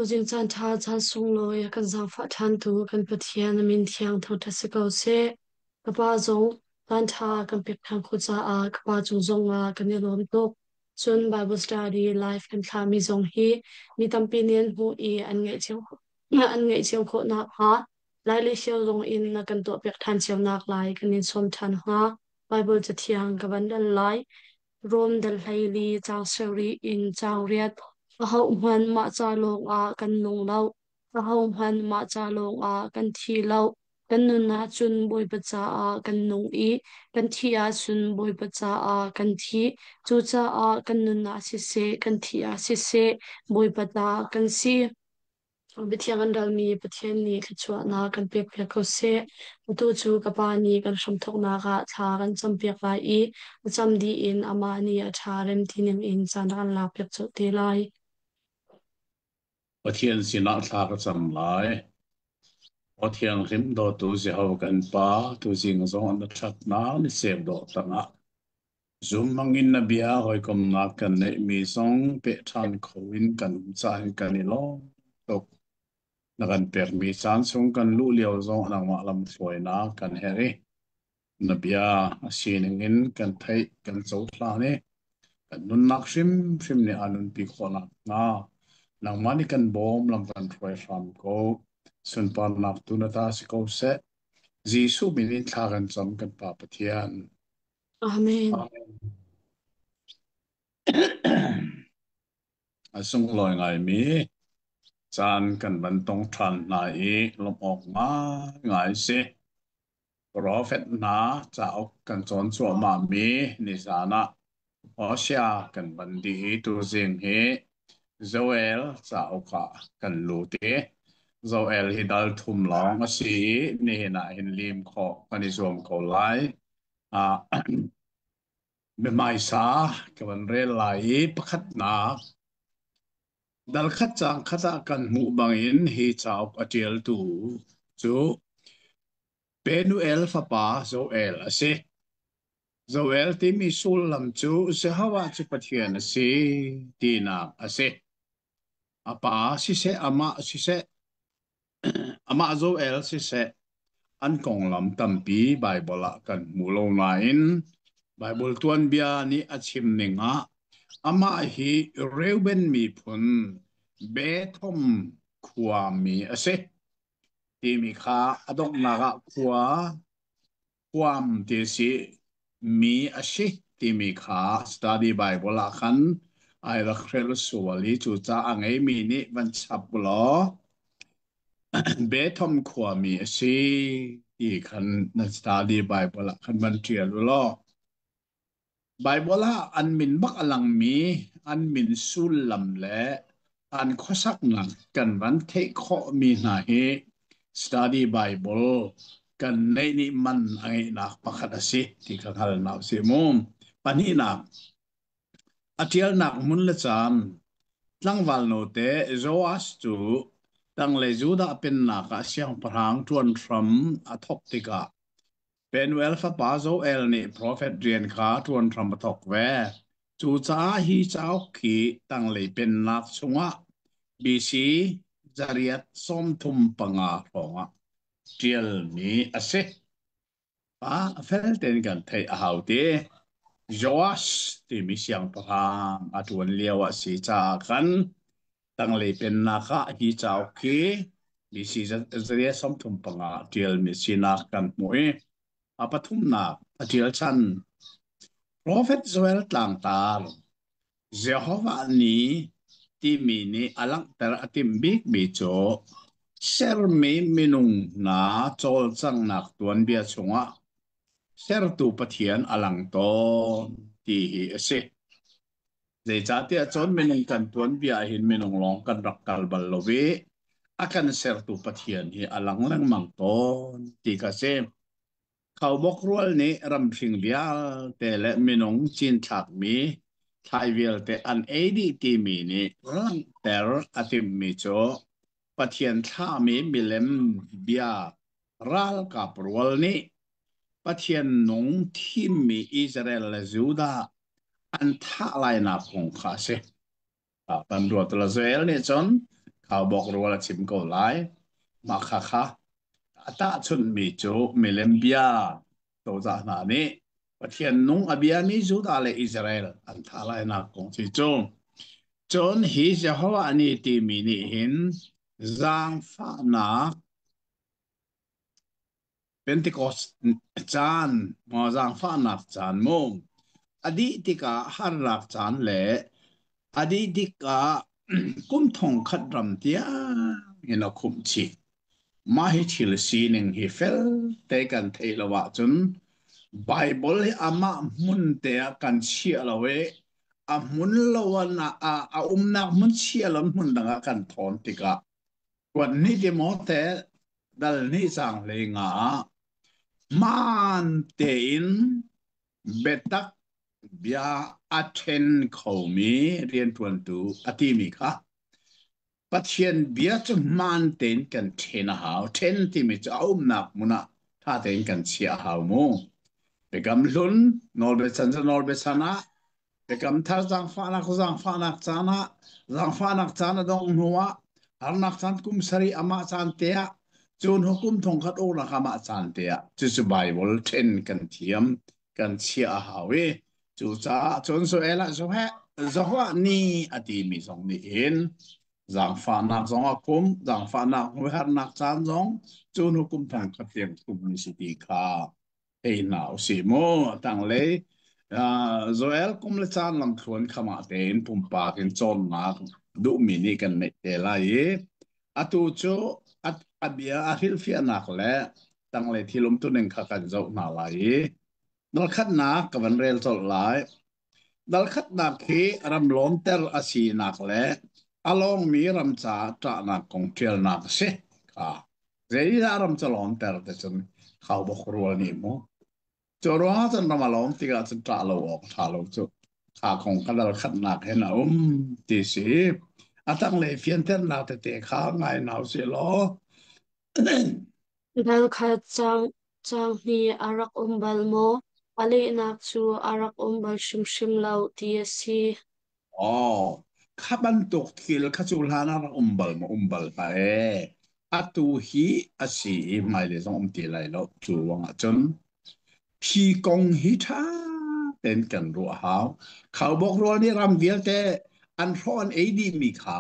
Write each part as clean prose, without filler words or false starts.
Tuzing caan ṭha caan sunglawi a kan zaangfah ṭhantu kan Pathian a min thiang thangṭhat si ko seh. Ka pa zong caan ṭha kan pek ṭhan khawh caah ka pa cung zongah kan i lawm tuk. Cun Bible study live kan thlahmi zong hi mi tampi nih an hmuh i an ngaih cio an ngaih cio khawh nakhnga Lai le Sio zong in na kan tuahpiak ṭhan cio nak lai kan in sawm ṭhan hnga. Bible cathiang ka van dal lai. Rom dal 14 caang sarih in caang riat. Ahohmanh mah ca lawngah kan nung lo. Ahohmanh mah ca lawngah kan thi lo. Kan nun ahcun Bawipa caah kan nung i kan thih ahcun Bawipa caah kan thi. Cucaah kan nun ah siseh, kan thih ah siseh, Bawipa ta kan si. Biathiang an ralmi Pathian nih thluachuahnak kan pekpiak ko seh. Atu cu ka Pa nih kan hramthawknak ah thla kan campiak lai i a cam dih in amah nih a ṭha rem ti ningin caan a kan lakpiak colh te lai. Pathian sinah thla ka cam lai. Aw Thianghlim dawtu Jehovah kan Pa, tuzing zong na ṭhatnak ni sek dawh tangah zum hmangin na bia hawikomnak kan neihmi zong peh ṭhan kho in kan um caah hin kan i lawm tuk. Na kan pekmi caan chung kan luh lio zong nangmah lamhruainak kan herh i na bia a sining in kan theih kan cohlan i kan nunnak hrimhrim nih a nunpi khawh nakhnga nangmah nih kan bawm lam kan hruai hram ko. Sunparnak tu na ta si ko seh. Jesuh min in thla kan cam kan Pa Pathian. Amen. Amen. A sunglawi ngaimi caan kan van tong ṭhan hna i lawmh awk ngaingai si. Profet hna cauk kan cawn cuahmahmi nizan ah Hosea kan van dih i tuzing hi Joel cauk ah kan lut i Joel hi dal thum lawng a si i nihin ah hin lim khawh kan i zuam ko lai. Ah, biahmaisa ka van rel lai i pakhatnak dal khat caang khat ah kan hmuh bangin hi cauk a ṭialtu cu Penuel fapa Joel a si. Joel timi sullam cu Jehovah cu Pathian a si tinak a si. A pa siseh, amah siseh, amah Joel siseh, an konglam tampi Baibal ah kan hmu lo nain Baibal tuanbia nih a chim ning ah amah hi Reuben miphun Bethom khuami a si. Timi kha a donghnak ah khua huam ti a si mi a si timi kha study Bible ah khan ai rak hrelh sual i cucaah a ngeimi nih van chap law Betham khuami a si ti khan na study Bible ah khan van ṭial u law Baibal ah an min bak a langmi an min sullam le an khuasaknak kan van theih khawhmi hna hi study Bible kan neih nih man a ngeihnak pakhat a si ti ka hngal na usih mu. Pahnihnak, a ṭialnak hmun le caan tlangval note Joash cu tanglei Judah pennak ah siangpahrang ṭuan hram a thawk tikah Penuel fapa Joel nih profet rian kha ṭuan hram a thawk ve. Cucaah hi cauk hi tanglei pennak chungah BC 835 hrawngah ṭialmi a si. Pa fel tein kan theih a hau ti. Joash timi siangpahrang a ṭuan lio a si caah khan Tanglei pennak ah hi cauk hi BC 35 ṭialmi sinak kan hmuh i a pathumnak a ṭial chan. Profet Joel tlangtar Jehovah ni timi nih a langhter a timh bikmi cu sermi minung hna cawlcanghnak tuanbia chungah sertu Pathian a lang tawn ti hi a si. Zeicahtiah cun minung kan tuanbia ah hin minung lawng kan rak kal bal lo i a kan sertu Pathian hi a lang lengmang tawn ti kha si. Khaubawk rual nih ramhring vialte le minung cinthlakmi thlai vialte an ei dih timi nih langhter a timhmi cu Pathian thlahmi milem bia ralkap rual nih Pathian nung thimmi Israel le Judah an thah lainak kong kha a si. Kan ruat la Joel nih cun Khaubawk rual a chim ko lai. Mah khakha a tahchunhmi cu milem bia cozah hna nih Pathian nung a biami Judah le Israel an thah lainak kong si cu. Cun hi Jehovah nih timi nih hin zaangfahnak Pentecost caan maw zaangfahnak caan mu a dih tikah harnak caan le a dih tikah kum thong khat ram tiang in a khumh chih. Mah hi thil sining hi fel te kan theih lo ahcun Baibal hi amah hmun te ah kan chiah lo i a hmun lo ah a umnak hmun chia lo hmun dang ah kan thawn tikah kuat nih Timote dal nih caang 15 ah hmaan tein biatak bia a ṭhen khomi rianṭuantu a timi kha Pathian bia cu hmaan tein kan ṭhen a hau. Ṭhen timi cu a umnak hmun ah ṭha tein kan chiah a hau mu. Biakam hlun nawlbia chan cu nawlbia chan ah, biakam thar zaangfahnak cu zaangfahnak caan ah, zaangfahnak caan a dongh hnu ah, harnak caan kum sarih amah caan te ah, cu hnu kum thongkhat uknak amah caan te ah, cucu Baibal ṭhen kan thiam, kan chiah a hau i cucaah cun Joel ah Jehovah ni a timi zong nih hin zaangfahnak zong a kum, zaangfahnak harnak caan zong cu hnu kum thongkhat tiang kum ni si ti kha thei hna usih mu. Tanglei Joel kum le caan lamthluan khamah tein pumpak in cawnnak duhmi nih kan neih te lai i atu cu a bia a hrilhfiahnak le tanglei thil umtuning kha kan zoh hna lai i Dalkhatnak ka van rel colh lai. Dalkhatnak hi ram lawmter a sinak le a lawngmi ram caah ṭahnak kong ṭialnak a si. Kha zeidah ram ca lawmter te cun khaubawk rual nih mu. Cu ruangah cun ram a lawm tikah cun ṭah lo awk ṭha lo cu. Kha kong kha dalkhatnak hin a um ti si. A tanglei fianternak tete kha ngai nau si law. Dal kha caang hnih a rak um bal maw? A lehnak cu a rak um bal hrimhrim lo ti a si. Aw, kha bantuk thil kha cu hlan ah rak um bal maw um bal hlah ee. Atu hi a si i hmailei zong um ti lai lo. Cu ruangah cun hi kong hi ṭha tein kan ruah hau. Khaubawk rual nih ram vialte an hrawh an ei dihmi kha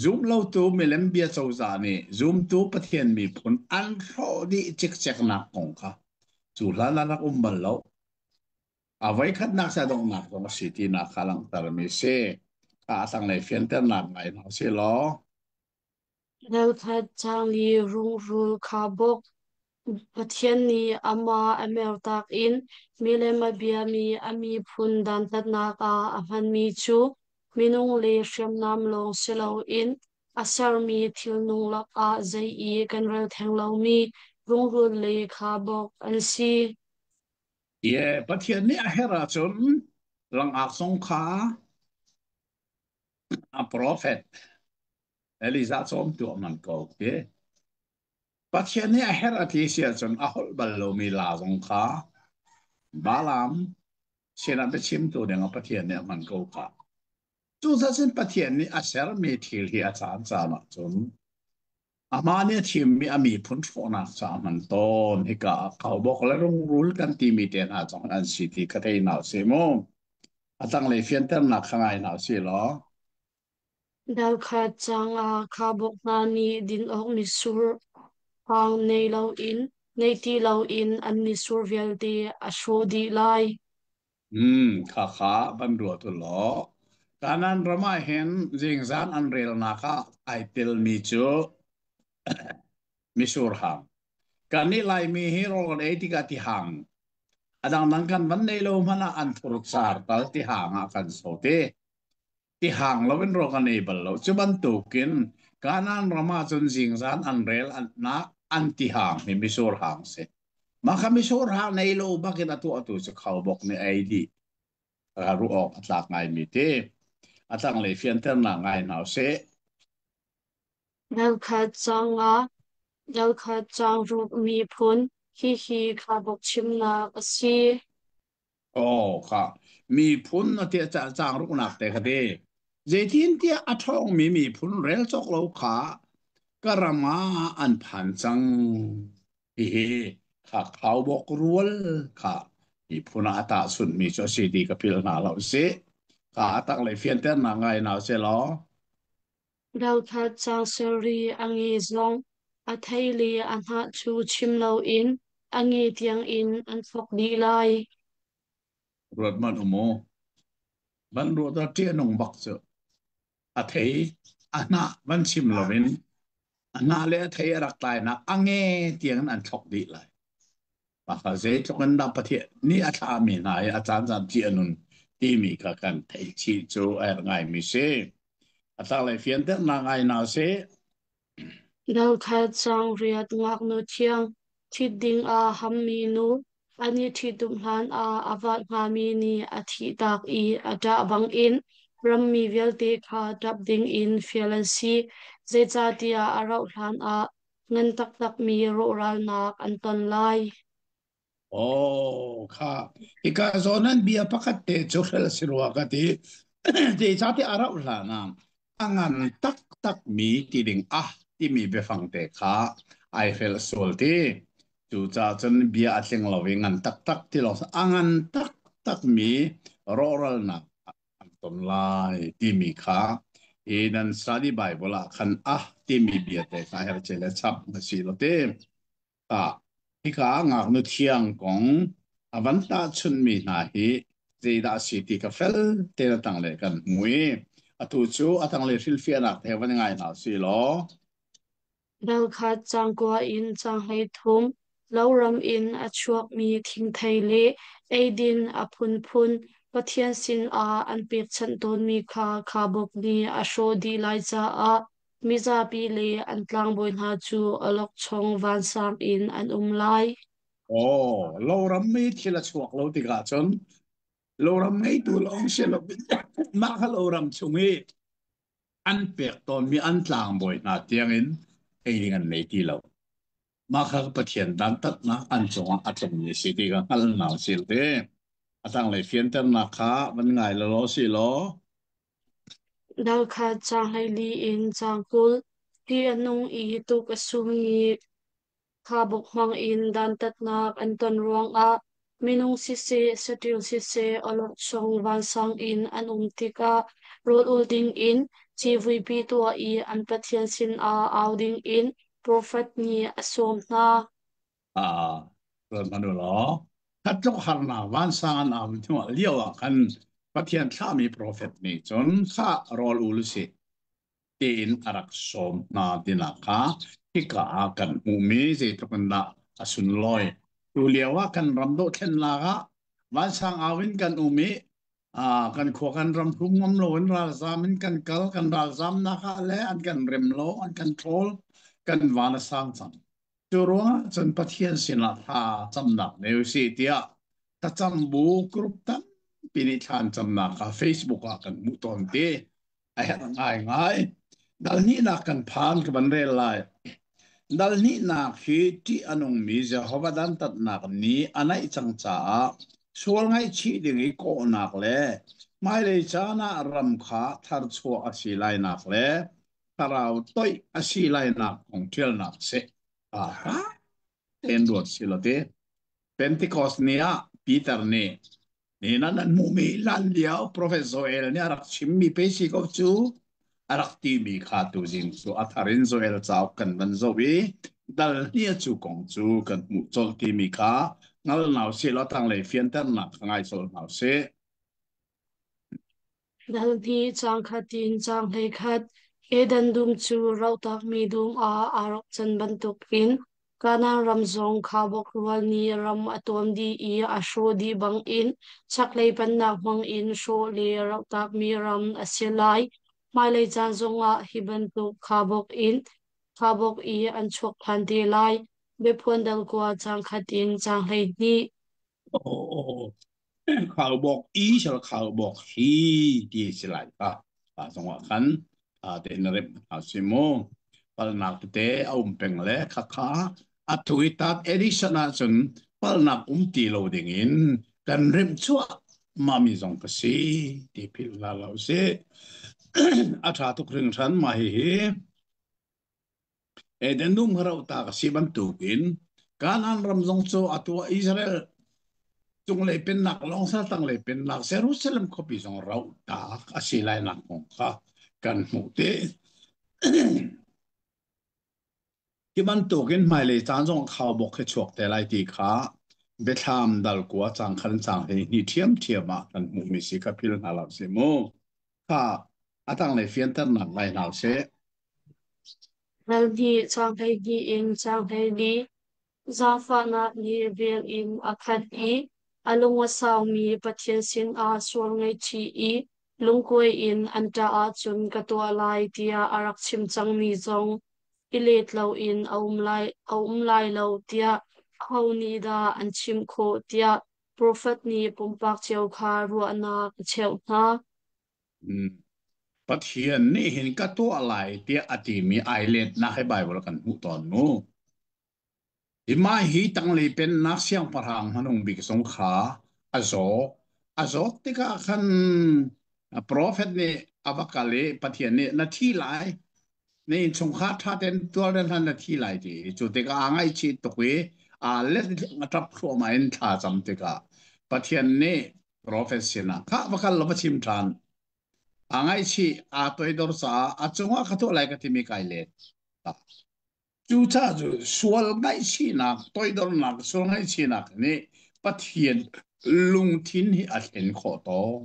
zumlotu milem bia cozah nih zumtu Pathian miphun an hrawh dih cikceknak kong kha cu hlan ah rak um bal lo. A voikhatnak sa donghnak zong a si tinak kha langhtermi si. Kha a tanglei fianternak ngai hna si law. Ralkhat cangli rungrul kha bawk. Pathian nih amah a mertak in milem a biami a miphun dantatnak ah a hmanmi cu minung le hriamnam lawng si loin a sermi thilnung lakah zei i kan rel theng lomi rungrul le khaubawk an si. Ye, Pathian nih a herh ahcun langak zong kha a profet Elijah cawmtu a hman ko. Ti. Pathian nih a herh a ti si ahcun a holh bal lomi la zong kha Balaam sinah biachimtu ding ah Pathian nih a hman ko kha. Cucaah cun Pathian nih a sermi thil hi a caan caan ahcun Amah nih a thimmi a miphun hrawhnak caah hman tawn. Hika ah khaubawk le rungrul kan timi te hna zong an si ti kha thei hna usih mu. A tanglei fianternak kha ngai hna usih law. Dalkhat caang ah khaubawk hna nih din awk mitsur hang nei loin nei ti loin an mitsur vialte a hrawh dih lai. Kha kha van ruat u law. Kanaan ram ah hin zingzan an relnak ah ai telmi cu mitsur hang. Kannih Laimi hi rawl kan ei tikah tihang a dangdang kan van nei lo hmanh ah anthur car tal tihang ah kan sawt i tihang loin rawl kan ei bal lo. Cu bantukin Kanaan ram ah cun zingzan an rel nak an tihang hi mitsur hang si. Mah kha mitsur hang nei lo bakin a tuahtu cu khaubawk nih a ei dih. Ruah awk a tlak ngaimi ti. A tanglei fianternak ngai hna usih. Ralkhat caang nga, ralkhat caang ruk miphun, hihi khaubawk chimnak a si. Aw kha miphun na ti caang ruknak te kha ti. Zeitintiah a ṭhawngmi miphun rel cawk lo kha ka ram ah an phan cang. Hihi kha khaubawk rual kha miphun ah a tahchunhmi cu a si ti ka philh hna lo sih. Ka a taklei fianternak ngai hna seh law. Ralkhat caang serri a nge zong a thei le a hnah cu chim loin a nge tiangin an fok dih lai. Ruat hmanh u mu. Van ruat ah ṭih a nung bak cu. A thei a hnah van chim loin a hnah le a thei a rak tlainak a nge tiangin an thlok dih lai. Mah zeitluk in dah Pathian nih a thlahmi hna hi a caancaan ṭih a nun timi kha kan theih chih cu a herh ngaimi si. A tanglei fianternak ngai hna sih. Ralkhat caang riat ngaknu thiang ṭhit ding ah hammi nu an i ṭhitumh hlan ah a vat hngami nih a thihtak i a ṭah bangin rammi vialte kha ṭap dingin fial an si. Zeicahtiah a rauh hlan ah ngan taktakmi rawhralnak an ton lai. Oh, kha hika zawn an bia pakhat te cu hrel si rua ka ti. Zeicahtiah a rauh hlan ah a ngan taktak mi ti ding ah timi biafang te kha ai hrelh sual ti. Cucaah cun bia a tling lo i ngan taktak ti lo a ngan taktak mi rawhralnak an ton lai timi kha i nan study Bible ah khan ah timi bia te kha her che le chap na si lo ti. Ah, hika ngaknu thiang kong a van tahchunhmi hna hi zeidah a si ti ka fel tein a tanglei kan hmu i atu cu a tanglei hrilhfiahnak te van ngai hna usih law. Ralkhat cangkua in caanghlei thum, loram in a chuakmi thingthei le eidin a phunphun Pathian sinah an pekchanh tawnmi kha khaubawk nih a hrawh dih lai caah mizapi le an tlangbawi hna cu awlokchong vansang in an um lai. Aw, loram mi thil a chuak lo tikah cun loram ngeitu lawng si lo mah kha loram chung i an pek tawnmi an tlangbawi hna tiangin ei ding an nei ti lo. Mah kha Pathian dantatnak an cungah a tlungmi si ti kha hngalhnak a si te. A tanglei fianternak kha van ngai law si law. Dal kha caang 14 in caang 20, Ti a nung i tuk a sumi khaubawk hmangin dantatnak an ton ruangah minung siseh, saṭil siseh awlokchong vansang in an um tikah rawl ul dingin civuipi tuah i an Pathian sinah au dingin profet nih a sawm hna. Ah, hmanh u law, khat tluk harnak vansang an au hnuah lio ah khan Pathian thlahmi profet nih cun kha rawl ul usih tiin a rak sawm hna tinak kha hika ah kan hmuhmi zeitluk in dah a sunlawi. Tu lio ah kan ram dohthlennak ah vansang au in kan um i kan khua kan ram hrum ngam lo in ralzam in kan kal kan ralzamnak ah le an kan rem lo an kan ṭhawl kan van a sang cang. Cu ruangah cun Pathian sinah thla camnak nei usih tiah thlacam bu group tampi nih thla an camnak kha Facebook ah kan hmuh tawn ti a herh ngaingai. Dal hnihnak kan phan ka van rel lai. Dal hnihnak hi ṭih a nungmi Jehovah dantatnak ni a naih cang caah sual ngaihchih ding i kawhnak le hmailei caan ah ram kha tharchuah a si lainak le thlarau toih a si lainak kong ṭialnak si. Ah, tein ruat si lo ti. Pentecost ni ah Peter nih ni nan an hmuhmi hlan lio Profet Joel nih a rak chimmi pe si ko cu a rak timi kha tuzing cu a thar in Joel cauk kan van zoh i dal hnih cu kong cu kan hmuh colh timi kha hngal hna usih law tanglei fianternak kha ngai colh hna usih. Dal hnih caang khat in caang 11, Eden dum cu rohtakmi dum ah aa rak can bantukin Kanaan ram zong khaubawk rual nih ram a tuam dih i a hrawh dih bangin chaklei pannak hmangin hrawh le rohtakmi ram a si lai. Hmailei caan zongah hi bantuk khaubawk in khaubawk i an chuak ṭhan te lai. Biaphuan dal kua caang khat in caang 12. Oh, khaubawk i sal khaubawk hi ti si lai ka pa zongah khan tein rem hna si mu palnak tete a um peng le khakha a thu i tat edition ah cun palnak um ti lo ding in kan remh chuah mami zong ka si ti philh hna lo si. A ṭha tuk hringhran mah hihi. Eden dum kha roh ta ka si bantukin Kanaan ram zong cu atu ah Israel cunglei pennak lawng sal tanglei pennak Jerusalem khuapi zong roh tak a si lai nak kong kha kan hmuh te. Hi bantukin hmailei caan zong khaubawk hi chuak te lai ti kha Biathlam dal kua cang khan cang hi ni ṭhiamṭhiam ah kan hmuhmi si kha phil hna lo si mu. Kha a tanglei fianternak ngai hna usih. Ral hnih caang 12 in caang 14. Zaangfahnak nih vel in a khat i a lung a saumi Pathian sinah sual ngaihchih i lungkuai in an ṭah ahcun ka tuah lai tiah a rak chim cangmi zong i let loin a um lai lo tiah aho nih dah an chimh khawh tiah profet nih pumpak cio kha ruahnak a cheuh hna. Pathian nih hin ka tuah lai tiah a timi ai letnak hi Baibal kan hmuh tawn mu. Hi mah hi tanglei pennak siangpahrang hmanung bik zong kha a zaw. A zawt tikah khan profet nih a va kal i Pathian nih na thi lai, na innchungkhar ṭha tein tualrel hlan na thi lai ti. Cu tikah aa ngaihchih tuk i aa let a ṭap thluahmah in thla cam tikah Pathian nih profet sinah kha va kal law va chim ṭhan. Aa ngaihchih, aa toidor caah a cungah ka tuah lai ka timi kai let. Cucaah cu sual ngaihchihnak, toidornak, sual ngaihchihnak nih Pathian lungthin hi a thlen khawh tawn.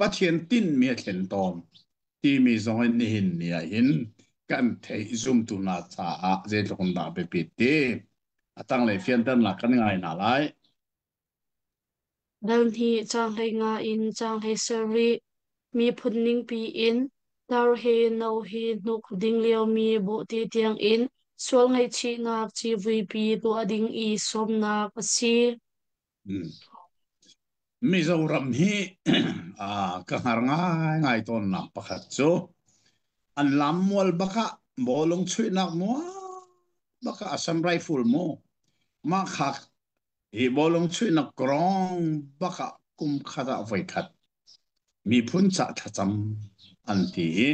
Pathian tinhmi a thlen tawn timi zong in nihin ni ah hin kan theih zumtu hna caah zeitluk in dah biapit ti a tanglei fianternak kan ngai hna lai. Dal hnih caang 15 in caang 17. Miphun ningpi in tar he no he hnuk ding liomi bawhte tiangin sual ngaihchihnak civuipi tuah ding i sawmnak a si. Mizoram hi ka hngar ngaingai tawnnak pakhat cu an lam mual bak ah bawlung chuihnak mual bak ah Assam Rifle mu mah kha Hi bawlung chuihnak kawrong bak ah kum khat ah voikhat miphun cah thlacam an ti i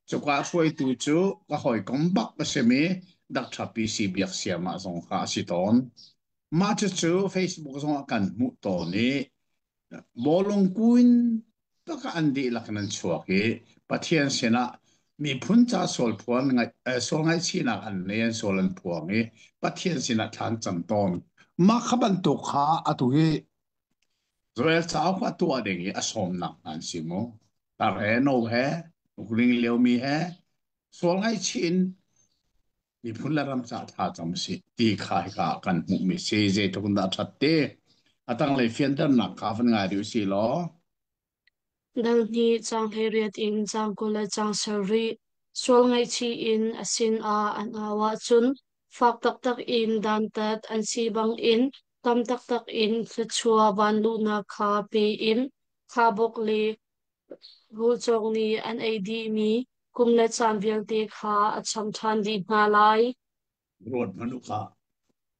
cuka hruaitu cu ka hawikom bak a simi Dr. PC Biaksiama zong kha a si tawn. Mah cucu Facebook zong ah kan hmuh tawn i Bawlung kuin bak ah an dihlak in an chuak i Pathian sinah miphun ca sual phuan sual ngaihchihnak an nei an sual an phuang i Pathian sinah thla an cam tawn. Mah kha bantuk kha atu hi Joel cauk a tuah ding i a sawmnak hna an si mu. Tar he no he ukling liomi he sual ngaihchih in miphun le ram ca thla cam si ti kha hika ah kan hmuhmi si zeitluk in dah ṭhat ti a tanglei fianternak kha van ngai rih usih law. Dal hnih caang 18 in caang 20 le caang 70. Sual ngaihchih in a sinah an au ahcun fak taktak in dantat an si bangin tam taktak in thluachuah vanluhnak kha pe in khaubawk le Rulcawk nih an ei dihmi kum le caan vialte kha a cham ṭhan dih hna lai. Ruat hmanh u kha.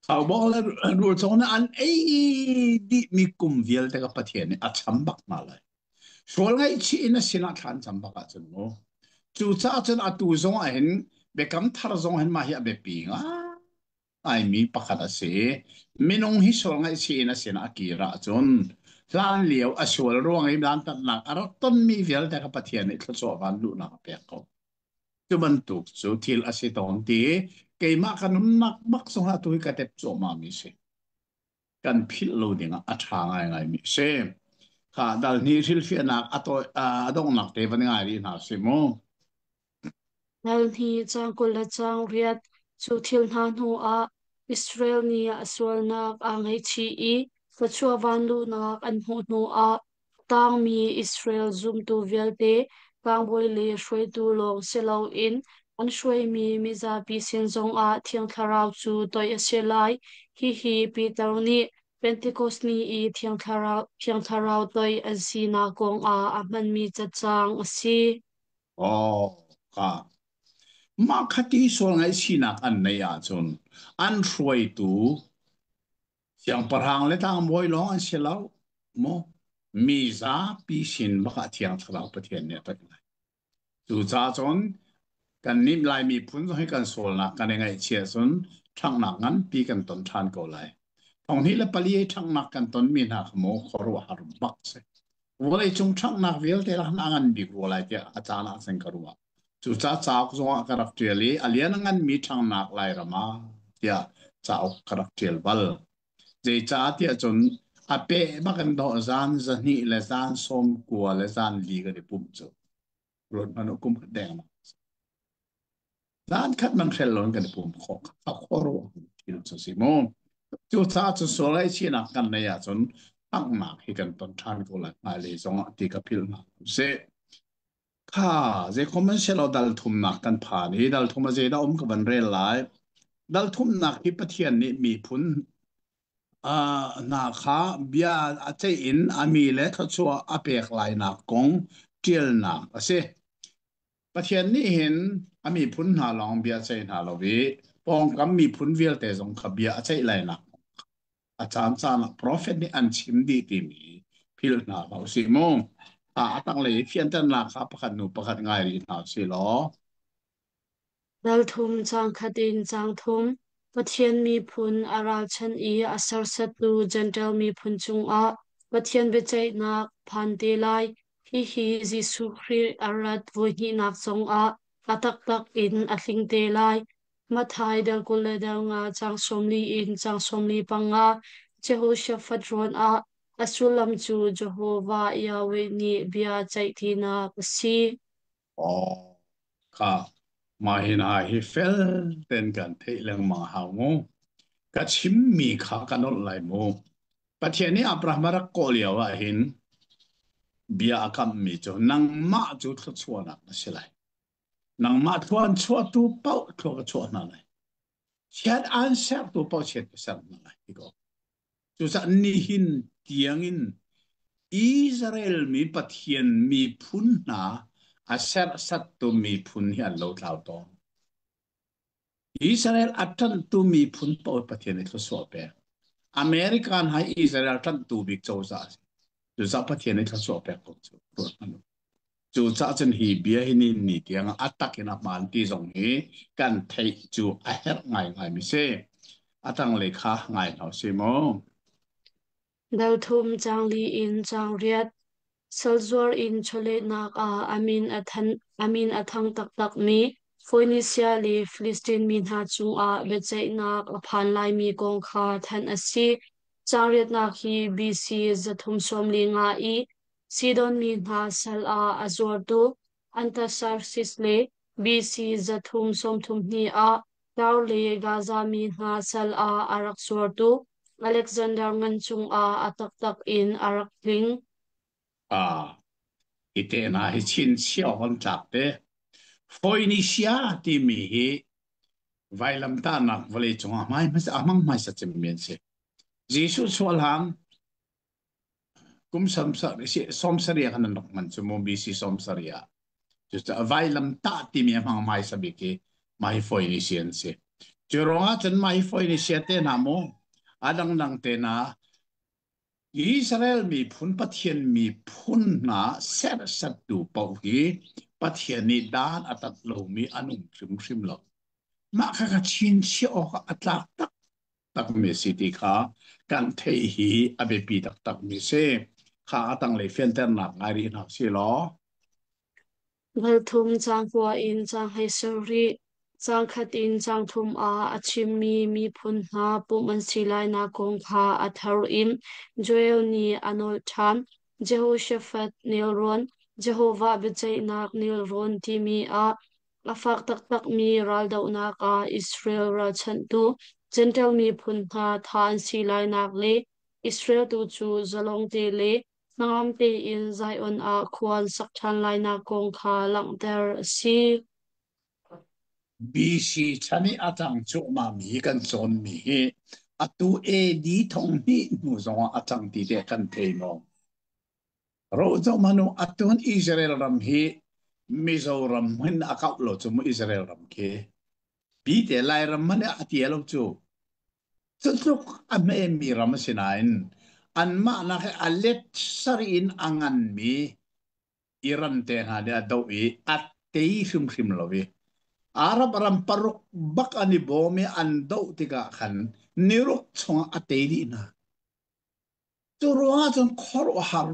Khaubawk le rulcawk nih an ei dihmi kum vialte ka Pathian nih a cham bak hna lai. Sual ngaihchih in a sinah thla an cam bak ahcun mu. Cucaah cun atu zong ah hin biakam thar zong hin mah hi a biapi ngai. Ngaimi pakhat a si. Minung hi sual ngaihchih in a sinah a kir ahcun hlan lio a sual ruang i dantatnak a rak tonmi vialte kha Pathian nih thluachuah van luhnak a pek ko. Cu bantuk cu thil a si tawn ti keimah ka nunnak bak zongah tu hi ka tep cuahmahmi si. Kan philh lo dingah a ṭha ngaingaimi a si. Kha dal hnih hrilhfiahnak a tawi a donghnak te van ngai rih hna si mu. Dal hnih caang 20 le caang 8. Cu thil hna hnuah Israel nih a sualnak aa ngaihchih i thluachuah vanluhnak an hmuh hnuah a tangmi Israel zumtu vialte tlangbawi le hruaitu lawng si loin an hruaimi mizapi sin zongah Thiang Thlarau cu toih a si lai. Hihi Peter nih Pentekos ni i Thiang Thlarau, Thiang Thlarau toih an sinak kongah a hmanmi cacang a si. Oh, ka. Mah khati sual ngaihchihnak an neih ahcun an hruaitu siangpahrang le tlangbawi lawng an si lo maw? Mi zapi sin bak ah Thiang Thlarau Pathian nih a toih lai. Cucaah cun kannih Lai miphun zong hi kan sualnak kan i ngaihchih ahcun ṭhanghnak nganpi kan ton ṭhan ko lai. 2004 i ṭhanghnak kan tonmi hna kha maw khuaruahhar bak si. Vawleicung ṭhanghnak vialte lakah a ngan bik rua lai tiah a caan ah cun ka ruah. Cucaah cauk zongah ka rak ṭial i a lian a nganmi ṭhanghnak Lairam ah tiah cauk ka rak ṭial bal. Zeicah tiah cun a peh bak in dawh zan 200 le zan 90 le zan li kan i pumh cu. Ruat hmanh u kum khat deng Zan khat man hrel lo in kan i pum khawh. A khuaruah thil cu si mu. Cucaah cun sual ngaihchihnak kan neih ahcun anghnak hi kan ton ṭhan ko lai hmailei zongah ti ka philh hna sih. Kha zeikhom an selaw dal thumnak kan phan i dal thum a zeidah um ka van rel lai. Dal thumnak hi Pathian nih miphun hna kha bia a ceih in a mi le thluachuah a pek lainak kong ṭialnak a si. Pathian nih hin a miphun hna lawng bia a ceih hna lo i pawngkam miphun vialte zong kha bia a ceih lainak a caancaan ah profet nih an chim dih timi philh hna hlah usih mu. A tanglei fianternak kha pakhat hnu pakhat ngai rih hna usih law. Dal thum caang khat in caang thum Pathian miphun a ralchanh i a sersiattu Jentail miphun cungah Pathian biaceihnak phan te lai. Hihi Jesuh Khrih a rat voihnihnak zongah a taktak in a tling te lai. Matthai dal 25 caang 40 in caang 45 Jehoshaphat rawn ah a sullam cu Jehovah Yahweh nih bia ceih tinak a si. Aw, kha mah hi hna hi fel ten kan theih lengmang hau mu. Ka chimmi kha ka nolh lai mu. Pathian nih Abraham a rak kawh lio ah hin bia a kamhmi cu nangmah cu thluachuahnak na si lai. Nangmah thluan chuahtu paoh thlua ka chuah hna lai. Chiat aan sertu paoh chiat ka ser hna lai ti ko. Cucaah nihin tiangin Israel mi Pathian miphun hna a serhsattu miphun hi an lotlau tawn. Israel a ṭanhtu miphun paoh Pathian nih thluachuah pek. American hai Israel ṭanhtu bik cozah a si. Cucaah Pathian nih thluachuah pek ko cu. Ruat hmanh u. Cucaah cun hi bia hi ni ni tiang a tak in a hmaan ti zong hi kan theih cu a herh ngaingaimi si. A tanglei kha ngai hna usih mu. Dal thum caang li in caang riat. Salzuar in chawlehnak ah a min a thang taktakmi Foenisia le Filistin mi hna cungah biaceihnak a phan laimi kong kha thanh a si. Caang riatnak hi BC 345 i Sidon mi hna sal ah a zuartu Artaxerxes le BC 332 ah Taur le Gaza mi hna sal ah a rak zuartu Alexander ngan cungah a taktak in a rak tling. Ah, hi tehna hi chinchiah awk an tlak te. Phoenicia timi hi vailamtahnak vawleicung ah hmai hmasa a hmang hmaisa cemmi an si. Jesuh chuahhlang kum 70 khan an rak hman cu mu BC 70 ah. Cucaah vailamtah timi a hmang hmaisa bik hi mah hi Phoenicia an si. Cu ruangah cun mah hi Phoenicia te hna mu a dangdang te hna Israel miphun Pathian miphun hna serhsattu paoh hi Pathian nih dan a tat lomi an um hrimhrim lo. Mah kha ka chinchiah awk ah a tlak taktakmi a si ti kha kan theih hi a biapi taktakmi si. Kha a tanglei fianternak ngai rih hna usih law. Dal thum caang kua in caang hei ser rih. Caang khat in caang thum ah a chimmi miphun hna pumh an si lainak kong kha a thar in Joel nih a nolh ṭhan. Jehoshaphat nelrawn, Jehovah biaceihnak nelrawn timi ah a fak taktakmi raldohnak ah Israel ralchanhtu Jentail miphun hna thah an si lainak le Israel tu cu zalong te le hnangam tein Zion ah khua an sak ṭhan lainak kong kha langhter a si. BC chan i a cang cuahmahmi kan cawnmi hi atu AD 2000 hnu zongah a cang ti te kan thei maw? Rozohmanh u, atun Israel ram hi Mizoram hin a kauh lo cu mu Israel ram khi. Pi te Lairam hmanh a tia lo cu. Cu tluk a hmemi ram a si nain anmah nak hi a let sarih in a nganmi Iran te hna nih a doh i a tei hrimhrim lo i Arab ram paruk bak an i bawm i an doh tikah khan niruk chungah a tei dih hna. Cu ruangah cun khuaruahhar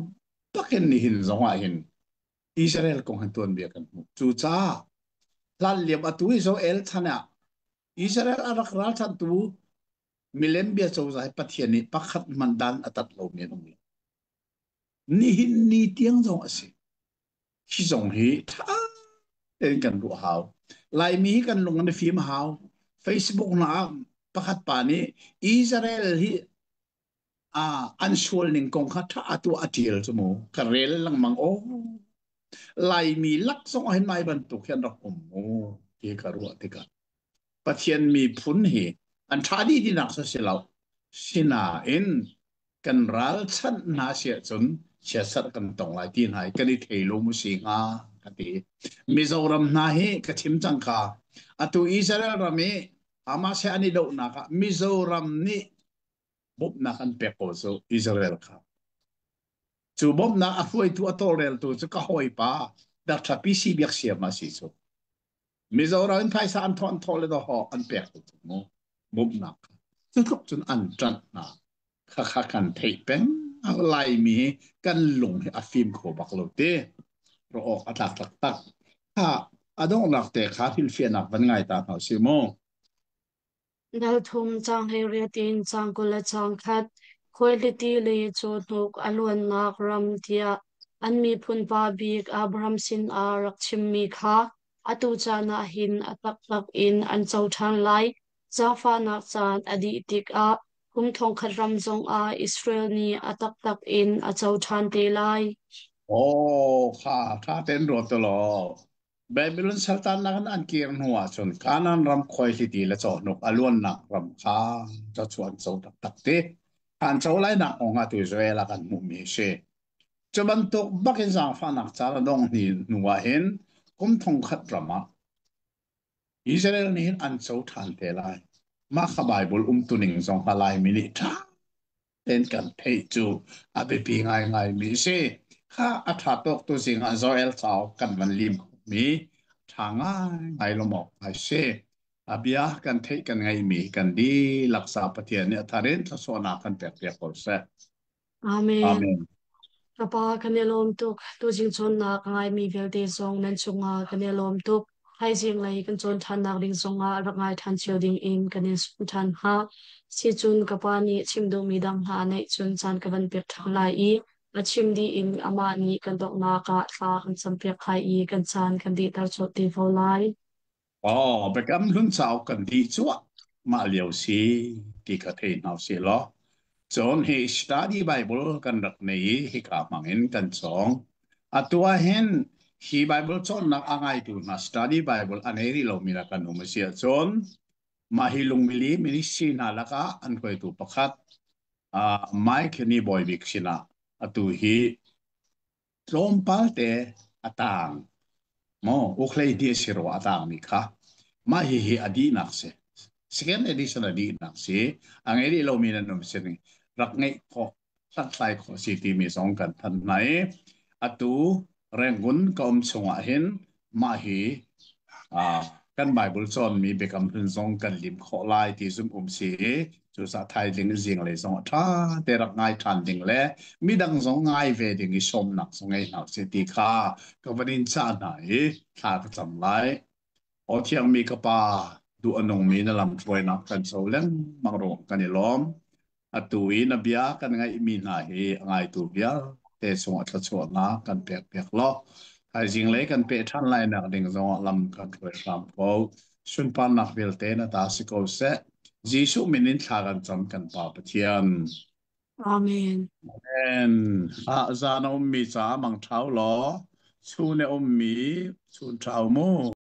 bakin nihin zongah hin Israel kong hin tuanbia kan hmuh. Cucaah hlan liam atu Israel chan ah Israel a rak ralchanhtu milem bia cozah hi Pathian nih pakhat hmanh dan a tat lomi an um lo. Nihin ni tiang zong a si. Hi zong hi ṭha tein kan ruah hau. Laimi hi kan lung an i fim a hau. Facebook hna ah pakhat pa nih Israel hi an sual ning kong kha ṭha tu a ṭial cu mu. Ka rel lengmang aw. Laimi lak zong ah hin mai bantuk hi an rak um mu ti ka ruah tikah Pathian miphun hi an ṭha dih tinak si lo. Sinain kan ralchanh hna si ahcun chiatserh kan tong lai ti hna hi kan i thei lo mu si hnga ka ti. Mizoram hna hi ka chim cang kha. Atu Israel ram i Hamas he an i dohnak ah Mizoram nih bawmhnak an pek ko cu Israel kha. Cu bawmhnak a hruaitu a tawlreltu cu ka hawipa Dr. PC Biaksiama si cu. Mizoram in phaisa an thawh an thawh le dawh an pek tu cu mu bawmhnak kha. Cu tluk cun an ṭanh hna. Khakha kan theih peng Laimi hi kan lung hi a fim kho bak lo ti. Ro awk a tlak taktak. Kha a donghnak te kha hrilhfiahnak van ngai ta hna si mu. Dal thum caang 18 in caang 21, khuaihliti le cawhnuk a luannak ram tiah an miphun pa bik Abraham sinah rak chimmi kha atu caan ah hin a taktak in an co ṭhan lai. Zaangfahnak caan a dih tikah kum 1000 ram zongah Israel nih a taktak in a co ṭhan te lai. Aw kha ṭha tein ruat u law Babylon saltannak in an kir hnu ahcun Kanaan ram khuaihliti le cawhnuk a luannak ram kha cu an co taktak ti. An co lainak kong ah tu Israel ah kan hmuhmi a si. Cu bantuk bakin zaangfahnak caan a dongh hnu ah hin kum 1000 ram ah Israel nih hin an co ṭhan te lai. Mah kha Bible umtuning zong kha Laimi nih ṭha tein kan theih cu a biapi ngaingaimi a si. Kha a ṭha tawk tu zingah Joel cauk kan van lim mi ṭha ngaingai lawm awk a si. A bia kan theih kan ngaihmi kan dihlak sa Pathian nih a thar in thluachuahnak kan pek piak ko seh. Amen. Amen. Ka pa kan i lawm tuk. Tuzing cawnnak a ngaimi vialte zong nan cungah kan i lawm tuk. Thaizing lei kan cawn ṭhannak ding zongah rak ngai ṭhan cio ding in kan in sum ṭhan hnga. Sicun ka pa nih chim duhmi dang hna neih cun caan ka van pek ṭhan lai i a chim dih in amah nih kan donghnak ah thla kan campiak lai i kan caan kan dihter colh te ko lai. Oh, Biakam Hlun cauk kan dih cuahmah lio si ti kha thei hna usih law cun hi study Bible kan rak nei i hika hmang in kan cawng. Atu ah hin hi Bible cawnnak a ngaitu hna study Bible a nei rih lomi la kan um a si ahcun mah hi lungmili ministry hna lakah an hruaitu pakhat uh, Mike Ni Bawi Bik sinah atu hi tlawmpal te a taang maw ukhlei ti a si rua a taangmi kha mah hihi a dihnak si second edition a dihnak si a ngei rih lomi nan um sin rak ngeih khawh hlathlai khawh si timi zong kan thanh hna i atu Rangoon ka um chungah hin mah hi kan Bible cawnmi Biakam Hlun zong kan lim khawh lai ti zumh um si i cucaah thaizing zinglei zong a ṭha te rak ngai ṭhan ding le midang zong ngai ve ding i sawmnak zong ngei hna usih ti kha ka van in cah hna i thla ka cam lai. Aw thiangmi ka Pa, duh a nungmi na lamhruainak kan co lengmang ruang kan i lawm. Atu i na bia kan ngaihmi hna hi a ngaitu vialte cungah thluachuahnak kan pekpiak law thaizing lei kan peh ṭhan lainak ding zongah lam kan hruai hram ko. Sunparnak vialte na ta si ko seh. Jesuh min in thla kan cam kan Pa Pathian. Amen. Amen. Ah, zan a ummi caah mang ṭhau law, chun a ummi chun ṭhau mu.